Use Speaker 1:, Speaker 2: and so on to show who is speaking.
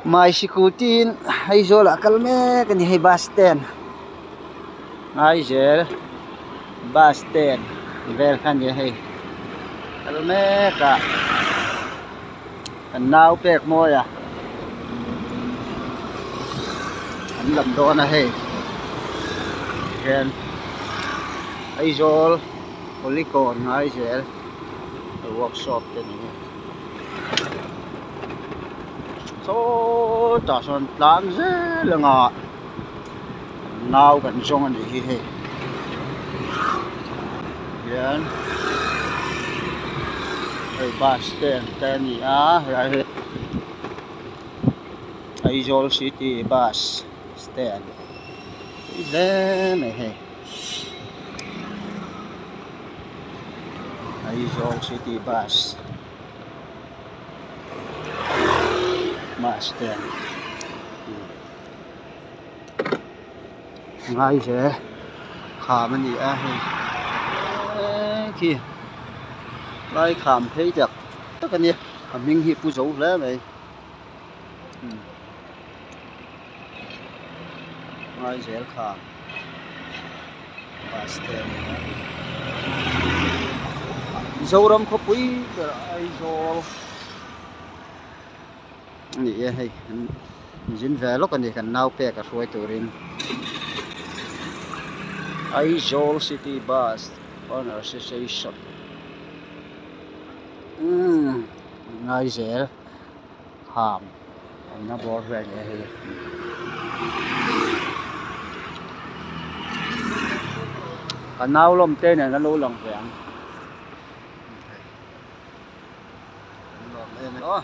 Speaker 1: Mai sikul tin Aizawl ah kal mek a ni hei bus stand Ngaizel bus stand vel kha a ni a hei kal mek a kan nau pek mawi a an lam dawn a hei hian Aizawl Kulikawn Ngaizel workshop te ni a. Sawtah sawn tlang zel anga nau kan zawng a nih hi hei hian hei bus stand te a ni a helai hi Aizawl city bus stand tui hle mai hei Aizawl city bus. Bus te ngai hle kham a ni a hei khi lai kham phei tak tak a nia a hming hi pu zo hle mai ngai zel kham bus te a ni a Mizoram khawpui ber Aizawl a ni e hei an zin ve lawk a ni kan nau pek a hruai turin Aizawl city bus owner association umm ngai zel kham awmna bawr vel a ni hei. Ka nau lawm te nen an lo lang ve ang. An lawm em em aw.